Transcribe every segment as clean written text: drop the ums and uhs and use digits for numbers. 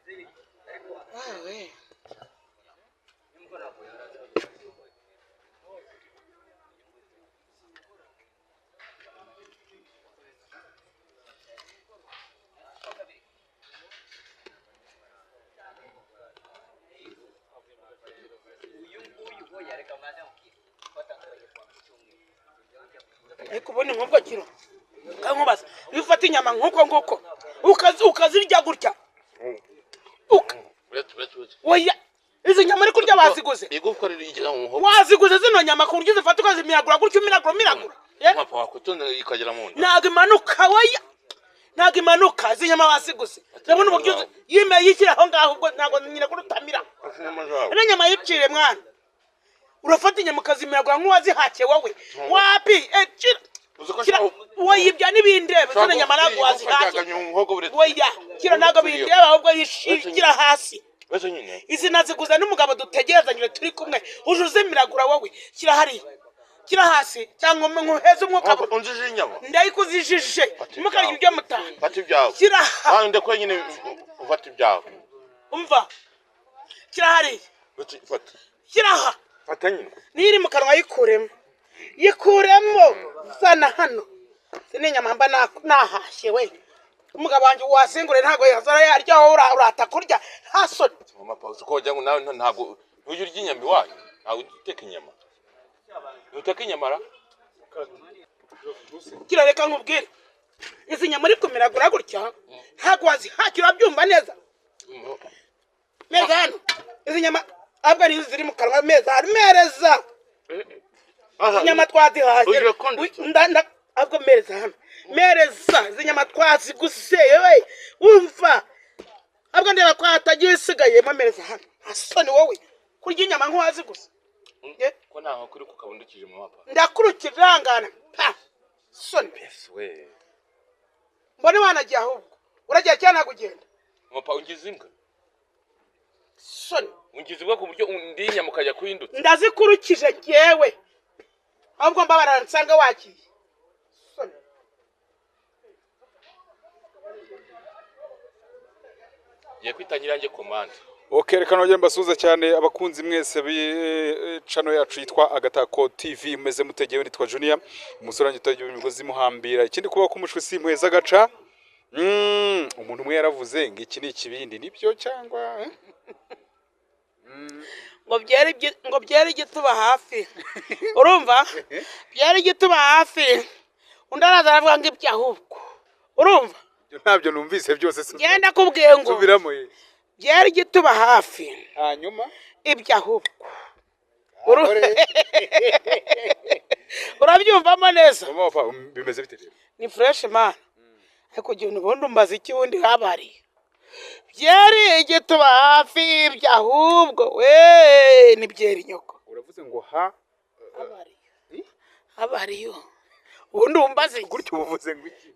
Wawe. Ariko ubundi nk'ubwo kiro kankubaza, iyo ufata inyama nk'uko nguko ukazirya gutya, Uretse, uretse, uretse. Oya, izi nyama uri kurya baziguze? Igufwa rigera mu muhogo. Waziguze zino nyama ku buryo uzifata ukazimiragura gutya, umiragura, umiragura? Eh? Papa, wakwitonda ikagera mu nda. Ntabwo imanuka, oya, ntabwo imanuka. Izi nyama waziguze? Ndabona uburyo yimeye yishyira aho ngaho, ubwo ntabwo nyine kurutamira. Inyama zawe. Ino nyama yicire mwana, urafata inyama ukazimiragura nk'uwazihakiye wowe. Wapi, eh, kira. Uzi ko Kira. Oya, ibyo ntibindeba, zino nyama ntabwo wazihakiye. Igufwa mu muhogo, buretse. Oya, kira, ntabwo bindeba, ahubwo yishyira hasi. Uretse nyine. Izi naziguze n'umugabo dutegerezanyije turi kumwe, uje uzimiragura wowe. Shyira hariya, shyira hasi, cyangwa nkuheze umwuka. Ntabwo unzije inyama. Ndayikuzijije, ntimukarye ibyo mutanga. Fata ibyawe. Shyira aha. Kandi ndekwe nyine, ufata ibyawe. Umva, shyira hariya. Uretse, fata. Shyira aha. Fata nyine. Niyo iri mu kanwa yikuremo, yikuremo, zana hano. Izi ni inyama mba nahashye we. Umugabo wanjye wasingure ntabwo yazara yarya, wowe urata kurya, nta soni. Mama pa, uzi ko wagira ngo nawe ntabwo ntujya urya inyama iwanyu. Ntabwo ujya uteka inyama. Ntuteka inyama ra? Kira, reka nkubwire, izi nyama uri kumiragura gutya ntabwo wazihakira, urabyumva neza? Meza hano, izi nyama ahubwo ni izi ziri mu kanwa. Meza hano, mereza inyama twazihashye. Ugira kondetse. Ahubwo mereza hano, mereza izi nyama twaziguze. Yewe, wumva, ahubwo ndeba ko hatagiye isigayemo. Mereza hano, nta soni wowe kurya inyama nk'uwaziguze? Eh? Ko nta nkoko iri kukabundikije, mama pa. Ndakurukira, irangana pa soni. We. Mbone wanagiye, ahubwo uragiye cyangwa ntabwo ugenda? Mama pa, ungize imbwa. Soni. Ungize imbwa ku buryo undi inyama ukajya kuyindutsa. Ndazikurukije njyewe, ahubwo mbabara nsanga wagiye. Soni. Ngiye kwitangira njye komande. Ok, reka nongere mbasuhuze cyane abakunzi mwese b'channel yacu yitwa Agatako TV. Mumeze mutegewe? Nitwa Junior, umusore wanjye utagira imigozi imuhambira. Ikindi, kubaho k'umushwi si impuhwe z'agaca. Umuntu umwe yaravuze ngo iki ni ikibindi, nibyo cyangwa eh? Ngo byere igituba hafi, urumva, byere igituba hafi. Undi araza aravuga ngo ibyo ahubwo, urumva? Ibyo ntabyo numvise byose si. Ngenda kubwiye ngo Subiramo ye. Byere igituba hafi. Hanyuma? Ibyo ahubwo. Urabyumvamo neza? Mama papa, bimeze bite rero? Ni fresh man, ariko igihe ubundi umbaza iki? Wundi habariye byeri igituba hafi, ibyo ahubwo we ni byeri nyoko. Uravuze ngo ha? Habariyo, habariyo, ubundi wumbaza iki? Gutyo ubuvuze ngo iki?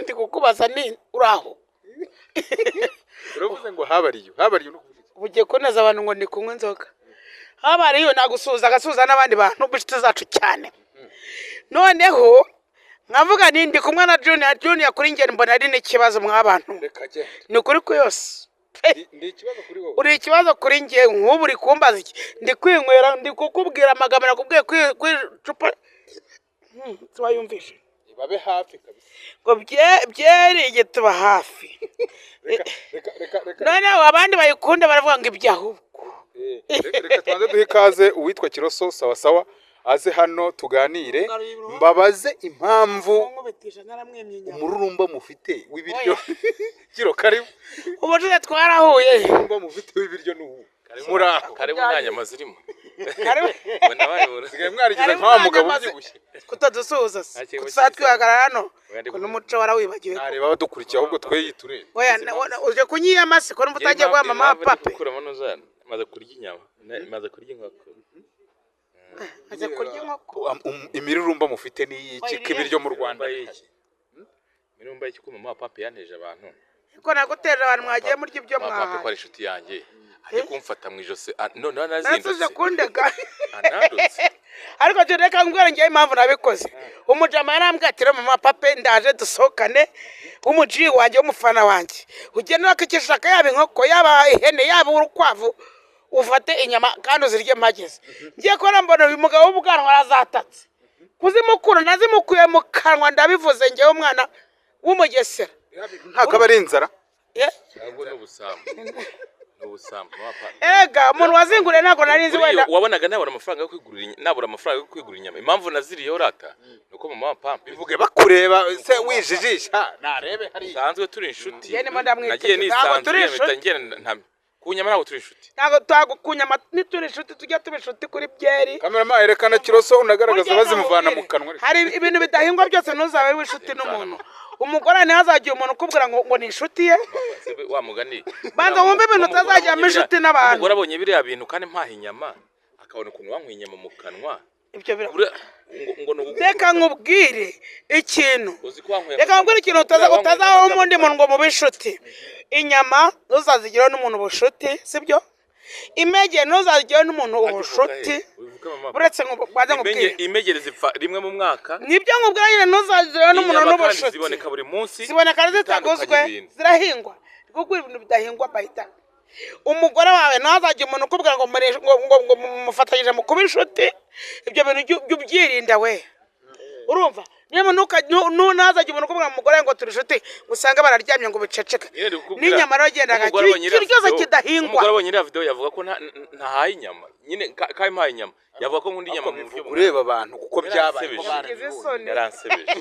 Ndi kukubaza ni uraho. Uravuze ngo habariyo, habariyo no kuvuga iki? Ugiye kuneza abantu ngo ndi kunywa inzoga. Habariyo, nagusuhuza, agasuhuza n'abandi bantu b'inshuti zacu cyane. Noneho nkavuga nti ndi kumwe na Junior. Junior, kuri njye mbona ari n'ikibazo mw'abantu. Reka genda. Ni ukuri ko yose. Ndi ikibazo kuri wowe? Uri ikibazo kuri njye. Nk'ubu uri kumbaza iki? Ndi kwinywera, ndi kukubwira amagambo nakubwiye ku icupa. Wayumvishe? Babe hafi kabisa. Ngo byeri igituba hafi. Reka, reka, reka, reka. Noneho abandi bayikunda baravuga ngo ibyo ahubwo. Reka tubanze duhe ikaze uwitwa Kiroso sawa sawa, aze hano tuganire, mbabaze impamvu umururumba mufite w'ibiryo. Kiro, karibu. Ubushize twarahuye. Umururumba mufite w'ibiryo ni ubu muraho? Karibu, nta nyama zirimo. Karibu. Mbona bayobora. Sigaye mwarigize Karibu. nka wa mugabo Nta nyama ubyibushye. Kutadusuhuza se? Nta kintu. Kutuzatwihagarara hano? Oya, ndi Ko n'umuco warawibagiwe? Ntareba abadukurikiye, ahubwo twe yiturebe. Oya, uje kunyiyama se ko numva utagiye guha mama wa pape? Gukuramo nuza maze kurya inyama. Maze kurya inkoko. Aze kurya inkoko. Imirurumba mufite ni iki ko ibiryo mu Rwanda? Mirumba y'iki? Mirumba y'iki ko mama wa pape yanteje abantu? Ko naguterera abantu, mwagiye murya ibyo Mama wa pape ko mwahaye. ari inshuti yanjye, ajya kumfata mu ijosi, noneho Nasuje anazindutse kundega. Anandutse. Ariko cyo reka ngwere ngewe impamvu nabikoze. Umujama yarambwiye ati: "Rero mama pape, ndaje dusohokane, w'umuji wanjye, w'umufana wanjye, ugende wakikishaka, yaba inkoko, yaba ihene, yaba urukwavu, ufate inyama kandi uzirye mpageze." Ngiye kubona mbona uyu mugabo w'ubwanwa arazatatse kuzimukura, nazimukuye mu kanwa. Ndabivuze ngewe umwana w'Umugesera. Ntabwo aba ari inzara. Eh? Ahubwo ni ubusambo, ni ubusambo, mama pampe. Ega umuntu wazinguriye ntabwo nari nzi Buriya wenda. Wabonaga nabura amafaranga yo kwigurira nabura amafaranga yo kwigurira inyama. Impamvu naziriyeho rata ni uko mama pampe Bivuge bakureba se, wijijisha narebe hariya. Sanzwe turi inshuti. Njye ndimo ndamwitegereza. Nagiye Ntabwo turi nisanzuye mpita inshuti. ngenda ku nyama ntabwo turi inshuti. Ntabwo twagukunyama, nituri inshuti tujya tuba inshuti kuri byeri. Kamerama, erekana Kiroso unagaragaza Burya bazimuvana mu nakubwire, kanwa. hari ibintu bidahingwa byose, ntuzabe w'inshuti n'umuntu. Umugore ntihazagire umuntu ukubwira ngo ni inshuti ye. Sebe, wa mugani. Banza wumve ibintu utazajyamo inshuti n'abantu. Umugore abonye biriya bintu kandi mpaha inyama, akabona ukuntu wankuye inyama mu kanwa. Ibyo bira Buriya ngo ni Reka nkubwire ikintu. Uzi ko wankuye Reka nkubwire ikintu utazaho undi muntu ngo mube inshuti. Inyama ntuzazigireho n'umuntu ubushuti, sibyo? Imege ntuzazigireho n'umuntu ubushuti. Ubivuge, mama. Uretse ngo banza nkubwire. Imegere zipfa rimwe mu mwaka. Nibyo nkubwira nyine, ntuzazigireho n'umuntu Inyama kandi n'ubushuti. ziboneka buri munsi. Ziboneka zitaguzwe. Zitandukanye ibintu. Zirahingwa kuko ibintu bidahingwa bahita. Umugore wawe ntazajya umuntu ukubwira ngo ngo mufatanyije mu kuba inshuti. Ibyo bintu jya ubyirinda we, urumva? Niyo ntazajya umuntu ukubwira ngo umugore wawe ngo turi inshuti, ngo usange bararyamye ngo biceceke. Nyine ndi kukubwira, N'inyama rero gendaga umugore abonye ikintu iriya cyose kidahingwa. Umugore abonye iriya video yavuga ko ntahaye inyama nyine, kandi mpaye inyama yavuga ko nkunda inyama mu buryo Ureba abantu kuko byabaye ko Yaransebeje. barabibonye. Yagize isoni. Yaransebeje,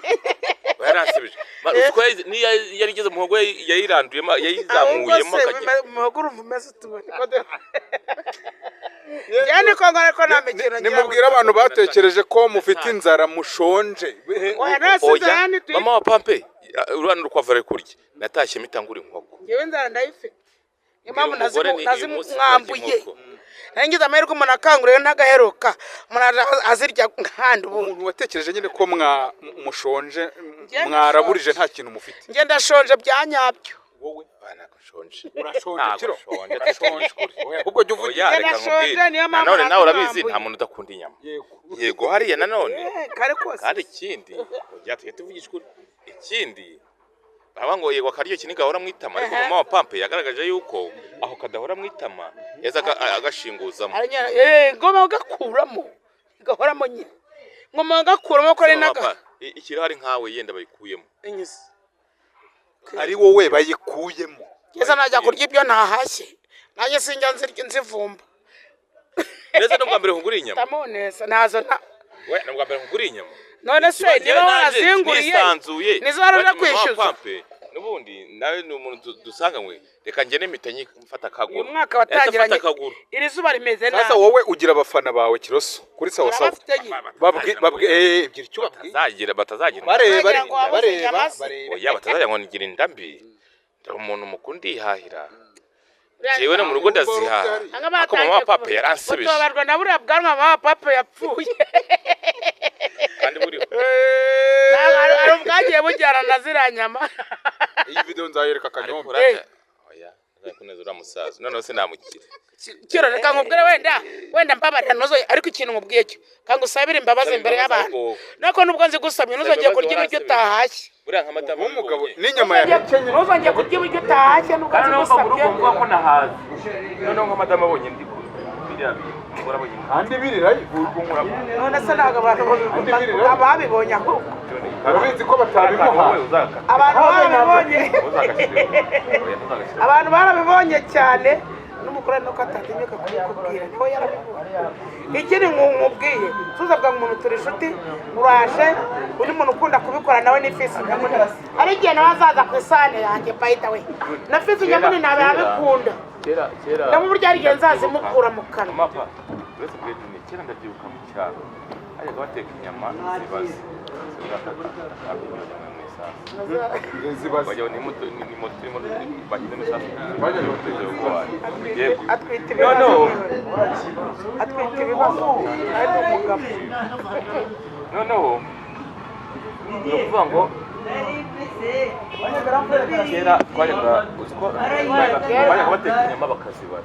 yaransebeje. Uzi ko niyo yari igeze mu muhogo yayiranduyemo, Ahubwo yayizamuyemo se akajya muhogo urumva umeze utubone ko njyewe niko nkora ko nta mikino ngira. Nimubwire abantu batekereje ko mufite inzara, mushonje. Oya, nta Oya, inzara mama wa pampe, uriya n'urukwavu ari kurya, natashye mpita ngura inkoko. Njyewe inzara ndayifite, niyo mpamvu Mbwira umugore ni uyu munsi turarya nazimwambuye. inkoko. Ngize amahirwe umuntu akanguriye ntagaheruka, umuntu azirya nkandi ubundi. Umuntu watekereje nyine ko mwa mushonje, Njye mwaraburije, nta kintu mufite. Njye ndashonje bya nyabyo. Wowe Ah, ntabwo nshonje. urashonje. Ntabwo Kiro nshonje. Urashonje. Oya, ahubwo jya uvugira. Oya, Njye reka ndashonje, nkubwire. niyo mpamvu Nanone nawe urabizi, nazimwambuye. nta muntu udakunda inyama. Yego. Yego, hariya nanone. Eh, kare kose. Kandi ikindi, oya, tujye tuvugisha ukuri. Ikindi baravuga ngo yego akaryo ni gahora mu itama, ariko mama wa pampe yagaragaje yuko aho kadahora mu itama yaza agashinguzamo. Ngoma gakuramo gahoramo nyine, ngoma gakuramo ko ari Mama naga. Ikirahari nkawe yenda bayikuyemo. Inyuze. Ari wowe bayikuyemo. Ngeze najya kurya ibyo ntahashye, nanjye sinjya nzirya nzivumba. Neza, n'ubwa mbere nkuguriye inyama. Ndamuneza ntazo nta We, n'ubwa mbere nkuguriye inyama. None se niba warazinguriye Nisanzuye. nizo wari uje Bati, mama wa kwishyuza. Pampe n'ubundi nawe ni umuntu dusanganywe, reka ngende mpita mfata akaguru. Uyu mwaka Yahise afata watangiranye akaguru. iri zuba rimeze Sasa nabi. wowe ugira abafana bawe, Kiroso, kuri sawa sawa. Urabafite nyine. Babwi ebyiri icyo babwi. Batazagira Bareba. Wagira ngo wabuze Bareba. inyama se. Bareba. Oya, batazagira ngo ngira inda mbi. Ndi umuntu mukuru, ndihahira. Jewe no mu rugo ndazihaha. Anga Ariko mama wa papa yaransebeje. Utobarwa na buriya bwanwa mama wa papa yapfuye. Kandi buriho. Hari ubwagiye bujyana na ziriya nyama. Iyi video nzayereka Ariko Kanyombe. oya, nzakuneza uriya musaza noneho sinamukira. Kiro, reka nkubwire, wenda mbabarira ntuzo, ariko ikintu nkubwiye cyo kanga usabire imbabazi Saba imbere imbabazi y'abantu. ahubwo. Nako nubwo nzigusabye, ntuzongeye imbabazi, kurya ibiryo waransebeje. utahashye. Buriya nka madamu W'umugabo abibonye. n'inyama yahekenye. Ntuzongeye kurya ibiryo utahashye nubwo nzigusabye. ko nahaze, noneho nka madamu abonye ndi biriya bintu, umugore abonye ndi Kandi birira. None se ntabwo abantu babibonye ahubwo? Urabizi ko batabimuha. Abantu barabibonye, abantu barabibonye cyane, n'umukuru nuko atatinyuka kubikubwira, niwe yarabibonye. Ikindi nkubwiye, tuzavuga ngo umuntu turi inshuti, uraje undi muntu ukunda kubikora nawe ni Fisi Nyamunini. Hari igihe nawe azaza ku isahani yanjye. By the way, na Fisi Nyamunini ntabe yabikunda. Kera kera. Nabo burya hari igihe nzazimukura mu kanwa. Mapa, uretse bwenge ni kera ndabyibuka mu cyaro hajyaga bateka inyama zibaze mu isansi. Zibaze. Bajya ni moto, ni moto irimo bashyizemo isansi. Bajyaga bateka. Yego. Atwite ibibazo, atwite ibibazo, ari umugabo. Noneho ni ukuvuga ngo Kera twajyaga, uzi ko bajyaga bateka inyama bakazibara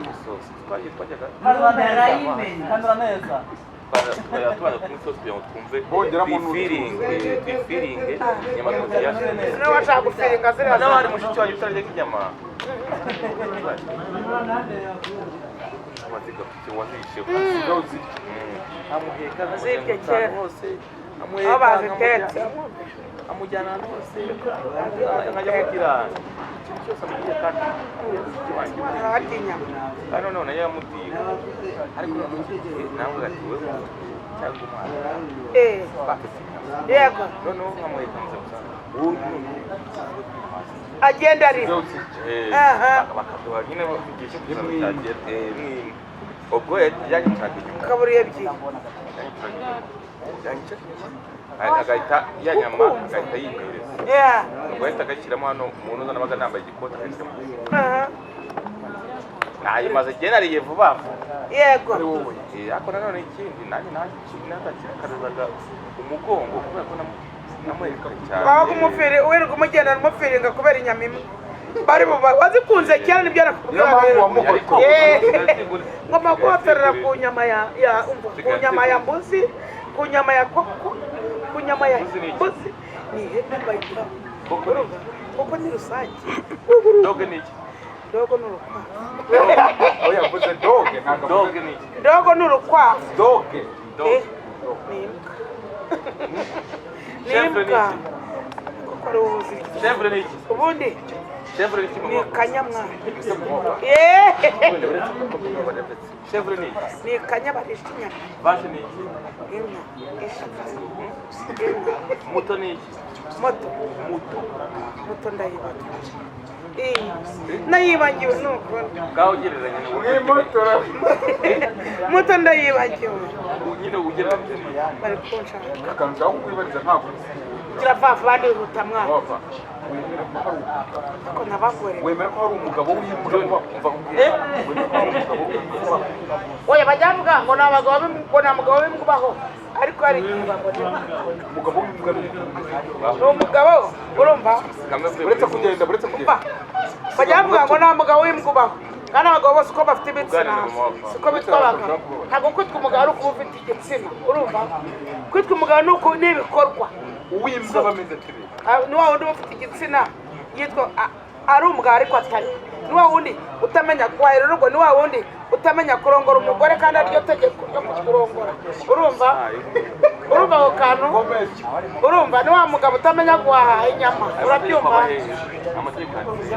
isosi, twajyaga tubanza kunywa isosi kugira ngo twumve Bongeramo twifiringe inyama tuziyashe neza. Niba bashaka gufiringa ziriya. Nawe hari mushiki wanjye utararya inyama, amaziga afite wazishe amuheka Zirya ahantu kera. hose Aho amuheka bazitetse. amujyana ahantu hose, nkajya amubwira ikintu cyose amubwiye, kandi mushiki wanjye Harya inyama. Kandi noneho nayo yamubwiye, ariko noneho icyo gihe nawe ati wowe cyangwa umwana bafite inyama, noneho nkamuheka nza gusanga wowe noneho Agenda arira. Aha. Bakaduha nyine igihe cyo kuzana cyagera, mwimwe ubwo yanyicaga inyuma. Kaburi ebyiri. Yanyicaga inyuma, yanyicaga inyuma, agahita ya nyama agahita yimpereza. Ubwo ahita agashyiramo hano umuntu uza, nabaga nambaye igikoti, agashyiramo. Nayimaze igihe, nariye vuba vuba. Ariko nanone ikindi nanjye natakirakazaga umugongo kubera ko namuheka cyane. Wabaga umufiri, wirirwa umugendana umufiringa kubera inyama imwe bari buba wazikunze kera, nibyo Niyo mpamvu wamuhotoye. Ngomba kubatorera ku nyama ya umva, ku nyama ya mbuzi, ku nyama ya koko, ku nyama ya Mbuzi ni iki? Mbuzi ni ihene bayita. Koko ni iki? Koko ni rusake. Doge ni iki? Dogo ni urukwavu. Oya, yavuze doge, ntabwo avuze Doge ni iki? Dogo ni urukwavu. Doge. Doge. Ni imbwa, ni Chevre ni imbwa. iki? Kuko ari ubuzi. Chevre ni iki? Ubundi Chevre ni iki? Ni Mama? kanyamwana. Chevre ni iki? Ni kanya barisha inyama. Vache ni iki? Inka isha, inka. Moto ni iki? Moto. Moto. Moto ndayibagiwe. Iyi nayibagiwe nukuri. Ngaho ugereranya ni Mwimotora. Moto ndayibagiwe. Nyine ugereranyije ni iki? Bari kunshaka. Akantu nshaka kukwibariza ntabwo Gira vavu bandihuta mwana. wapfa wemera ko hari Ariko nabagore. Wemera ko hari umugabo w'imbwa John, ubaho? umva nkubwire. Wemera ko hari umugabo w'imbwa ubaho? Oya, bajya bavuga ngo ni abagabo ngo nta mugabo w'imbwa ubaho, ariko hari igihe babona. Umugabo w'imbwa ni Ni umugabo, urumva? Uretse kugenda, uretse Umva, kugenda. Bajya bavuga ngo nta mugabo w'imbwa ubaho, kandi abagabo bose uko bafite ibitsina Uganira mu maboko. siko bitwa abagabo. Ntabwo kwitwa umugabo ari ukuba ufite igitsina, urumva? Kwitwa umugabo ni uku, ni ibikorwa. Uw'imbwa aba ameze ate rero? Ah, ni wa wundi uba ufite igitsina yitwa ari umugabo ariko atari, ni wa wundi utamenya guhahira urugo, ni wa wundi utamenya kurongora umugore kandi ariryo tegeko ryo kurongora, urumva? Urumva ako kantu? Urumva, ni wa mugabo utamenya guhaha inyama, urabyumva? Amategeko yanditse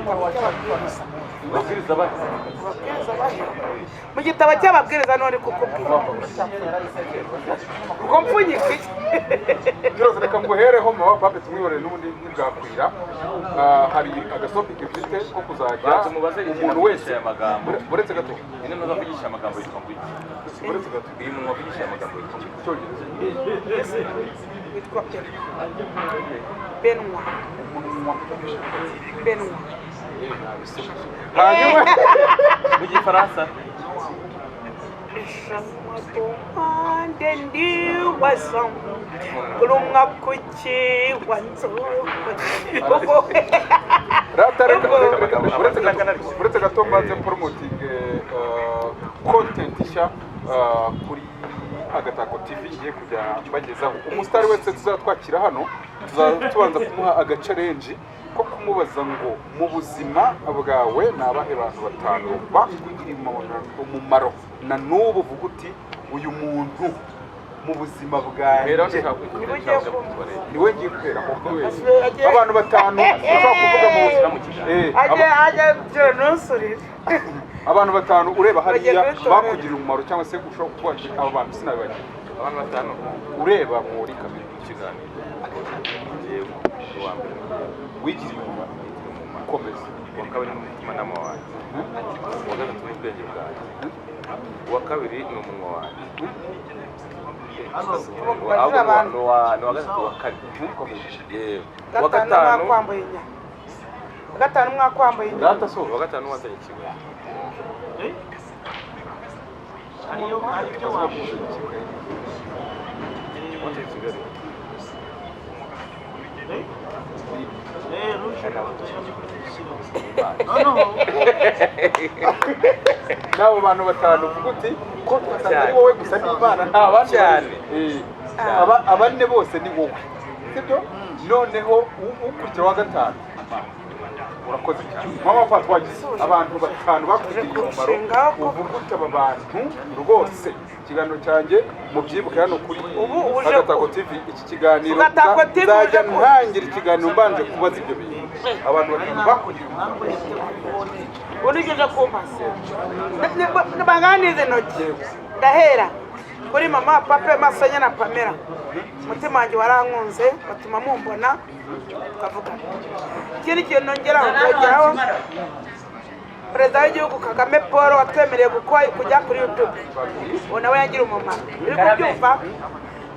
ababwiriza bane. Ababwiriza bahe? Mu gitabo cy'ababwiriza none kukubwira ngo mpfunyike iki? Byose reka nguhereho mama pape, tumwihorere n'ubundi ntibwakwira. Hari agasopike mfite ko kuzajya Banza umubaze ikintu umuntu wese avugisha aya magambo. Uretse gato. Ino ntuza avugisha amagambo yitwa ngo iki? Uretse gato. Uyu muntu wavugisha aya magambo yitwa iki? Icyongereza. Witwa Benwa. Umunwa. Benwa. Hanyuma Mu gifaransa? Mpande ndiwaza kurumwa kuki wanzo ubwo. Rata, reka Ubwo- uretse gato, uretse gato mbanze promoting content nshya kuri Agatako TV ngiye kujya mbagezaho. Umusitari wese tuzatwakira hano, tuzaba tubanza kumuha agacarenji ko kumubaza ngo: mu buzima bwawe ni abahe bantu batanu bakugiriye umumaro na n'ubu uvuga uti uyu muntu mu buzima Hera bwanjye? ndashaka kugira Niwe ngiye guheraho. Abantu batanu ushobora kuvuga mu Ushyira mu kiganiro. Ajye ajye gira ntusurire. Abantu batanu ureba hariya Bagiye kubitorera. bakugirira umumaro, cyangwa se ushobora kuvuga ati aba bantu sinabibagira. Abantu batanu. Ureba muri kamera. Mu kiganiro, njyewe uwa mbere Wigiriye umumaro. nigiriye umumaro. Ukomeza. Uwa kabiri ni umutimanama wanjye, uwa gatatu ni ubwenge bwanjye, uwa kabiri ni umunwa wanjye. Bazira abantu. Ni uwa gatatu, uwa kane. Yewe, uwa Gatanu. gatanu. Mwakwambaye inyama. Gatanu mwakwambaye inyama. Data so. Uwa gatanu wazanye ikigo. Wazanye Kigali. N'abo bantu batanu uvuga uti ko twasanze ari wowe gusa n'Imana, nta bandi. Cyane. Abane bose ni wowe, sibyo? Noneho ukurikira wa gatanu. Urakoze cyane, mama pa. Twagize abantu batanu bakugiriye umumaro, uvuga uti aba bantu rwose. Ikiganiro cyanjye mubyibuke hano kuri Ubu uje Agatako TV, iki kiganiro Agatako TV uje nzajya ntangira ikiganiro mbanje kubaza ibyo bintu, abantu batanu bakugiriye umumaro. Unigeze kumbaza banganize intoki, ndahera kuri mama Pape Masanya na Pamela. Umutima wanjye warankunze, batuma mumbona tukavugana. Ikindi kintu nongeraho, ndongeraho Perezida w'igihugu Kagame Paul, watwemereye kujya kuri YouTube. Uwo nawe yagira umumaro, uri kubyumva?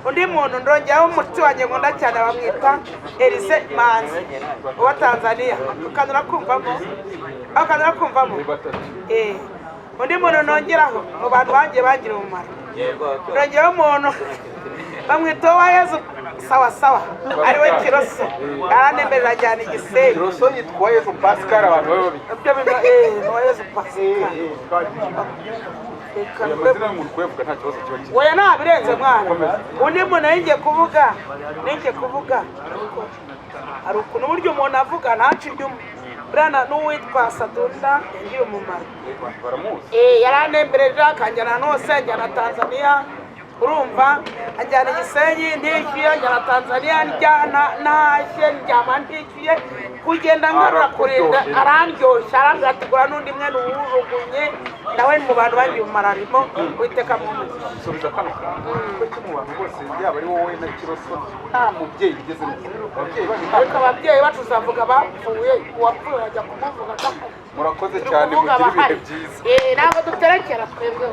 Undi muntu ndongeraho, umuti wanjye nkunda cyane, bamwita Elise Manzi uwa Tanzania. Ukanura kumvamo, ukanura kumvamo. Ni batatu. Undi muntu nongeraho mu bantu bagiye bagira umumaro, nongeraho umuntu bamwita Uwayezu sawa sawa, ariwe Kiroso, aranemerera ajyana igisenyi. Kiroso yitwa Yezu Pascal, abantu babe babiri. Ibyo biba Uwayezu Pascal. Reka Aya mazina y'umuntu kuyavuga nta kibazo kiba kirimo. Oya, ntabirenze mwana. Undi muntu nari kuvuga, ngiye kuvuga, ariko hari ukuntu burya umuntu avuga ntace inyuma. Buriya n'uwitwa Sadunda yagira umumaro. Baramuzi. Yarantembereje akanjyana ahantu hose, anjyana Tanzania, urumva, anjyana Igisenyi ntishyuye, anjyana Tanzania njyana ntashye ndyama ntishyuye, kugenda ngarura kurinda, arandyoshya, arambwira ati gura n'undi mwene uwujugunye. Nawe mu bantu bagiye umumaro arimo, Uwiteka amuhe. Subiza kano kantu kuko mu bantu bose, yaba ari wowe na Kiroso, nta mubyeyi ugeze mu ababyeyi banyu nta Ariko ababyeyi bacu uzavuga bapfuye, uwapfuye bajya kumuvuga adahari. Murakoze Turi cyane. kuvuga Mugire ibihe abahari. byiza. Ntabwo duterekera twebwe.